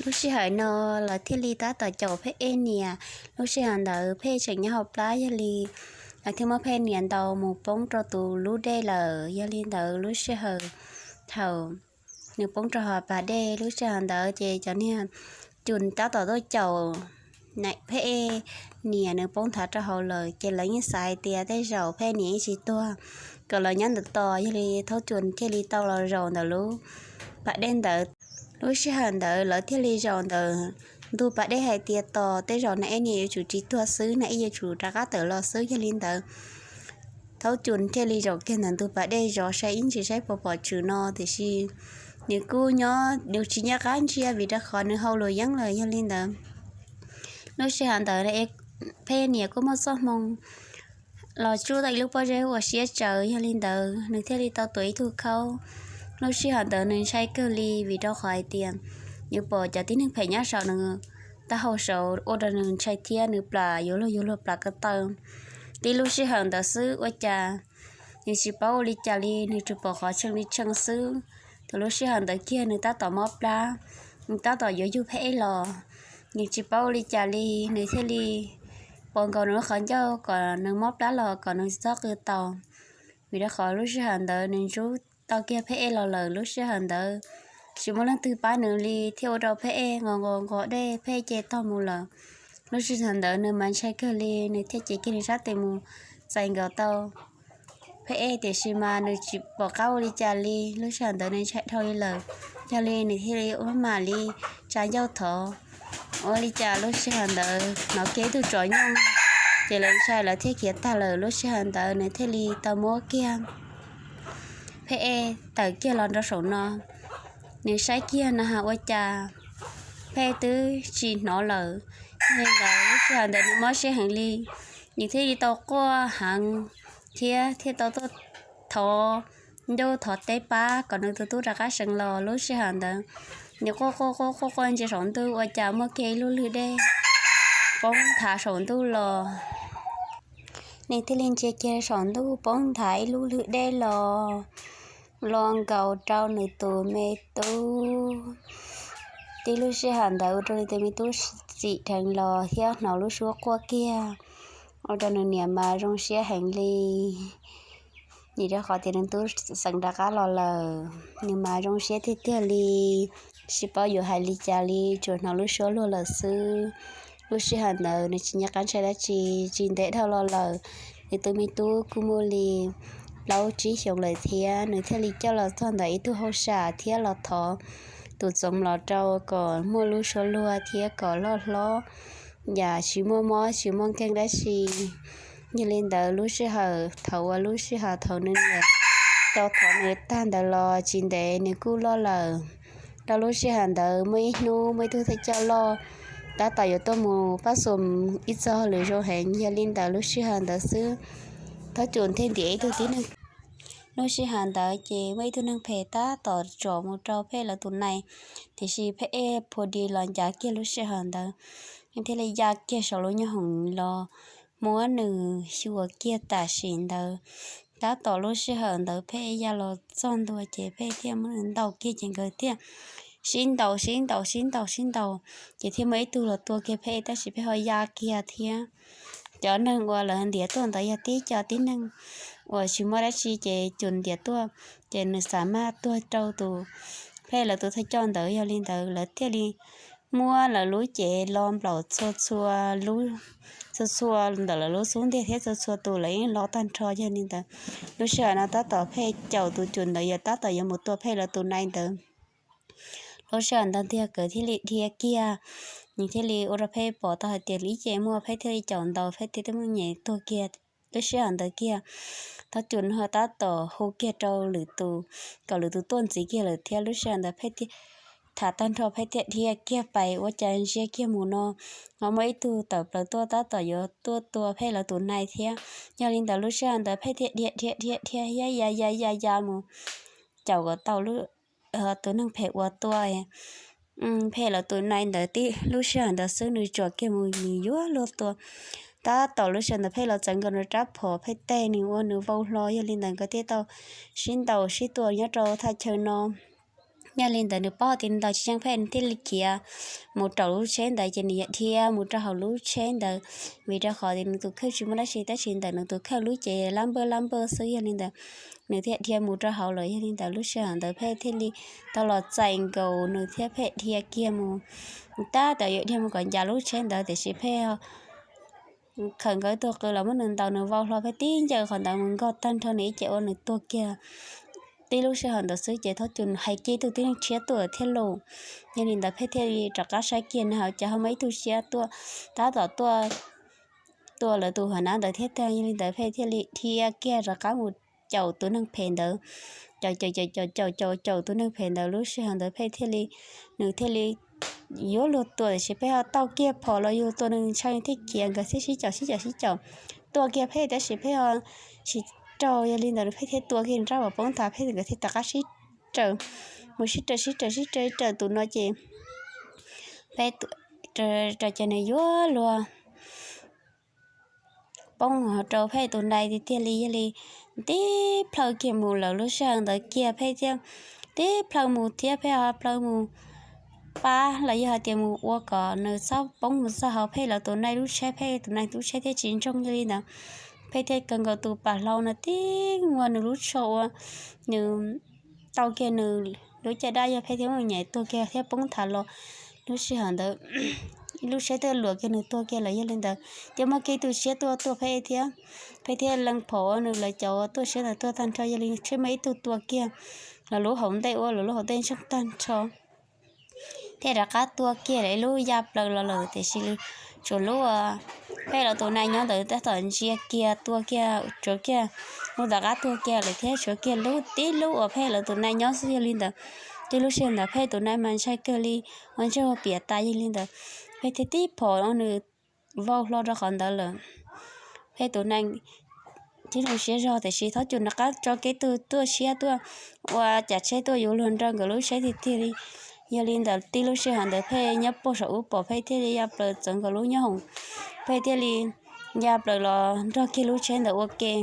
Lub sij hawm no lawv thiaj li tab tom caum Phej Ej niam. Lub sij hawm ntawd Phej Ej tseem nyob hauv plab, yog li lawv thiaj muab Phej Ej niam ntaus mus poob rau tus lub dej lawm. Yog li ntawd lub sij hawm thaum nws poob rau hauv pas dej, lub sij hawm ntawd ces cov niag cus tab tom tuaj caum Phej Ej niam nws poob nthav rau hauv lawm, ces lawv yeej xav hais tias tej zaum Phej Ej niam yeej tsis tuag, kom lawv nyob ntawm tos, yog li Thaub Cus thiaj li tau los zaum ntawm lub pas dej ntawd. Lub sij hawm ntawd lawv thiaj li zaum ntawm ntug pas dej hais tias tos tej zaum Nais Ej niam yuav tsum tsis tuag xwb, Nais Ej yuav tsum rov qab tawm los xwb. Yog li ntawd Thaub Cus thiaj li zaum kiag ntawm ntug pas dej zov saib ib ntsis saib puas pom Tswm no, tiam sis nws kuj nyob, nws tsis nco qab ntsia vim rau qhov nws hau luam yeeb lawm. Yog li ntawd lub sij hawm ntawd Phej Ej niam kuj muaj txoj hmoo los tsuj tau ib lub pob zeb uas siab tsawv, yog li ntawd nws thiaj li tau tuav ib tug khaub. Lub sij hawm ntawd nws ntshai kawg li vim rau qhov hais tias nws pom cov tib neeg phem nyob saum nws taub hau saud ua rau nws ntshai thiab nws plam yuav luag yuav luag plam ko taw. Tib lub sij hawm ntawd xwb ua cas nws tsis paub ua li cas li, nws tsuas pom qhov tshee li tshee xwb. Thaum lub sij hawm ntawd kiag nws tab tom mob plab, nws tab tom yuav yug Phej Ej los, nws tsis paub ua li cas li, nws thiaj li pos nkaus nws lub qhov ncauj kom nws mob plab los kom nws txhob qw tau, vim rau qhov lub sij hawm ntawd nws ntsub tau kiag Phej Ej los lawm. Lub sij hawm ntawd tsis muaj leej twg pab nws li thiaj ua rau Phej Ej nqos nqos nqos dej, Phej Ej ces tog mus lawm. Lub sij hawm ntawd nws mas ntshai kawg li, nws thiaj cev kiag nws sab tes mus txais nkaus tau Phej Ej, tiam sis mas nws tsis pom qab ua li cas li. Lub sij hawm ntawd nws ntshai dhau li lawm, yog li nws thiaj li ua mam li tsa ncauj thov. Ua li cas lub sij hawm ntawd hnov kiag ib tug tsov nyooj, ces lawv ntshai lawv thiaj khiav tag lawm. Lub sij hawm ntawd nws thiaj li tau muab kiag Phej Ej tawm kiag los rau saum no. Nws saib kiag no ha ua cas Phej Ej twb tsis hnov lawm. Yog li ntawd lub sij hawm ntawd nws mob siab heev li, nws thiaj li tau quaj heev thiab thiaj tau tuaj thov ntuj thov teb pab kom nws tus tub rov qab seev los. Lub sij hawm ntawd nws quaj quaj quaj quaj quaj ntsia saum ntuj ua cas muaj kiag ib lub lwg dej poob nthav saum ntuj los. Nws thiaj li ntsia kiag saum ntuj poob nthav ib lub lwg dej los, los nkaus rau nws tus me tub. Tib lub sij hawm ntawd ua rau nws tus me tub txim dheev los thiab hnov lub suab quaj kiag, ua rau nws niam mas zoo siab heev li. Vim rau qhov tias nws tub xeev rov qab los lawm, nws mas zoo siab tiag tiag li, tsis paub yuav hais li cas li, tsuas hnov lub suab luag lawm xwb. Lub sij hawm ntawd nws tsis nco qab ntshai dab tsi. Tsis ntev dhau los lawm, nws tus me tub kuj muaj li plaub tsib xyoos lawm thiab, nws thiaj li coj los txog ntawm ib tug hauj sam thiab los thov tus txoov los rau kom muaj lub suab luag thiab kom loj hlob, yam tsis muaj mob tsis muaj nkeeg dab tsi. Yog li ntawd lub sij hawm thaum uas lub sij hawm thaum nws niam tau thov nws tag ntawd los tsis ntev nws kuj loj lawm. Rau lub sij hawm ntawd muaj ib hnub muaj ib tug thawj coj loj tab tom yuav tuaj mus pab xum ib txog lwm zoo heev. Yog li ntawd lub sij hawm ntawd xwb Thaub Cus thiaj ntiav ib tug tib neeg. Lub sij hawm ntawd ces muaj ib tug neeg phem tab tom tsom mus rau Phej lawv tus nai, tiam sis Phej Ej phu di los ncav kiag lub sij hawm ntawd, nws thiaj li ya kiag saum lub nyuag hoom los muab nws xyuas kiag tam sim ntawd. Tab tom lub sij hawm ntawd Phej Ej ya los txog ntua ces Phej Ej thiaj muab nws ntaus kiag ces nkawd thiaj sib ntaus sib ntaus sib ntaus sib ntaus, ces thiaj muaj ib tug los tua kiag Phej Ej tab sis Phej Ej ho ya kiag thiab. Cov neeg uas lawv ntiav tuaj ntawd yog tib co tib neeg uas tsis muaj dab tsi ces Cus ntiav tuaj, ces nws xam maj tuag rau tus Phej Ej lawv tus thawj coj ntawd. Yog li ntawd lawv thiaj li muab lawv lub cev lo nplaum txhua txhua lub, txhua txhua ntawm lawv lub xub ntiag thiab txhua txhua tus lawv yeej lo tag nrho. Yog li ntawd lub sij hawm no tab tom Phej Ej caum tus Cus ntawd yog tab tom yuav mus tua Phej Ej lawv tus nai ntawd. Lub sij hawm ntawd tiag nkawd thiaj li dhia kiag, nws thiaj li ua rau Phej Ej pom tau hais tias ib ce muaj, Phej Ej thiaj li caum ntaus, Phej Ej thiaj muab nyem tuag kiag. Lub sij hawm ntawd kiag Thaub Cus ho tab tom hu kiag rau lwm tus kom lwm tus tuaj ntxiv kiag lawm thiab. Lub sij hawm ntawd Phej Ej thiaj tham tag nrho, Phej Ej thiaj dhia kiag pais ua cas ntsia kiag mus no ho muaj ib tug tawm plaws tuaj tab tom yuav tuaj tua Phej Ej lawv tus nai thiab. Yog li ntawd lub sij hawm ntawd Phej Ej thiaj dhia dhia dhia dhia thiab ya ya ya ya mus caum kom tau tus neeg phem uas tua Phej Ej lawv tus nai ntawd tib lub sij hawm ntawd xwb nws tsuam kiag mus nws yuav luag tua. Tab tom lub sij hawm ntawd Phej Ej los txawv nkaus nws rab phom, Phej Ej teg nws ua nws vau hlo. Yog li ntawd nkawd thiaj tau sib ntaus sib tua nyob rau thaj chaw no. Yog li ntawd nws paub tias nws ntaus tsis yeej Phej, nws thiaj li khiav mus raum lub tsheb ntawd ces nws yam dhia mus rau hauv lub tsheb ntawd, vim rau qhov tias nws tus kheej tsis muaj dab tsi, tab sis ntawm nws tus kheej lub cev lab npawj lab npawj xwb. Yog li ntawd nws thiaj dhia mus rau hauv lawm. Yog li ntawd lub sij hawm ntawd Phej thiaj li tau los txais nkaus nws thiab Phej dhia kiag mus. Tab tom yuav dhia mus kom ncav lub tsheb ntawd tiam sis Phej khawm nkawd ib tug qws los muab nws ntaus nws vau hlo, Phej tib ncaws qhov ntawd mus nkag tag nrho nws ib ce ua nws tuag kiag. Tib lub sij hawm ntawd xwb ces Thaub Cus hais kiag ib tug tib neeg tshiab tuaj thiab lauj. Yog li ntawd Phej thiaj li rov qab saib kiag na hauv cas ho muaj ib tug tshiab tuaj, tab tom tuaj tua lawv tus hauv nab ntawd thiab tag. Yog li ntawd Phej thiaj li dhia kiag rov qab mus caum tus neeg phem ntawd. Caum caum caum caum caum caum caum tus neeg phem ntawd lub sij hawm ntawd Phej thiaj li, nws thiaj li yuav luag tua tiam sis Phej ho tau kiag phom los yug tua nws ntshai thiaj khiav, nkawd thiaj sib caum sib caum sib caum tua kiag Phej tab sis Phej ho tsis raug. Yog li ntawd Phej thiaj tua kiag nrab pov poob nthav, Phej nkawd thiaj rov qab sib raws, mus sib raws sib raws sib raws raws tus no ces Phej rau ces nws yuav luag poob rau Phej tus nai tiag tiag li. Yog li tib plhaw kiag mus lawm lub sij hawm ntawd kiag Phej thiaj tib plhaw mus thiab Phej ho plhaw mus pab los yog hais tias mus ua kom nws txhob poob mus txog hauv Phej lawv tus nai lub tsheb, Phej tus nai lub tsheb thiaj tsis ntsoog. Yog li ntawd Phej thiaj kawg nkaus tus pam hlau no tib muaj nws lub tsho ua nws tau kiag nws lub caj dab, yog Phej thiaj muab nws nyem tuag kiag thiab poob nthav los. Lub sij hawm ntawd lub tsheb thiaj luam kiag nws tuag kiag lawm. Yog li ntawd thiaj muaj kiag tus tshiab tuaj tua Phej thiab, Phej thiaj lees phom ua nws lawv cov tuaj tshiab ntawd tuag tag nrho. Yog li tsheb muaj ib tug tua kiag lawv lub hauv ntej ua lawv lub hauv ntej ntsoog tag nrho thiaj rov qab tua kiag lawv ib lub yaj plaws los lawm tiam sis li tsuas lub Phej lawv tus nai nyob ntawd tab tom ntsia kiag tua kiag, tshuav kiag lub tom qab tuag kiag lawm thiab tshuav kiag lub tib lub uas Phej lawv tus nai nyob xwb. Yog li ntawd tib lub sij hawm ntawd Phej tus nai mas ntshai kawg li, ua ntsuag piam tas. Yog li ntawd Phej thiaj tib phom ua nws vau hlo rau qhov ntawd lawm. Phej tus nai thiab zoo siab zog tiam sis Thaub Cus rov qab tso kiag ib tug tuaj tshiab tuaj ua cas tsheb tuaj yuav luag nrog nkawd lub tsheb tiag tiag li. Yog li ntawd tib lub sij hawm ntawd Phej nyob puag saum ub pom Phej thiaj li ya plaws txawv nkawd lub nyob hoom, Phej thiaj li ya plaws los nrog kiag lub tsheb ntawd ua ke.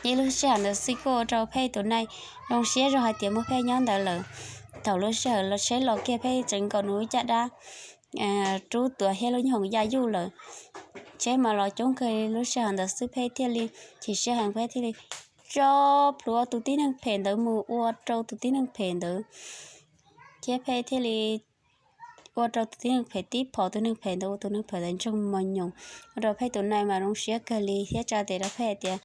Ib lub sij hawm ntawd xwb kuj ua rau Phej tus nai zoo siab zog hais tias muaj Phej nyob ntawd lawm. Thaum lub sij hawm los tsheb los kiag Phej txawv nkaus nws lub caj dab rub tuav thiab lub nyob hoom ya yuj lawm. Tsheb mas los coob kawg li, lub sij hawm ntawd xwb Phej thiaj li chim siab heev, Phej thiaj li tso plhuav tus tib neeg phem ntawd mus ua rau tus tib neeg phem ntawd, thiab Phej thiaj li ua rau tus tib neeg phem tib phom, tus neeg phem ntawd ua tus neeg phem ntawd ntsoog mos nyoos, ua rau Phej tus nai mas zoo siab kawg li thiab tsa tes rau Phej hais tias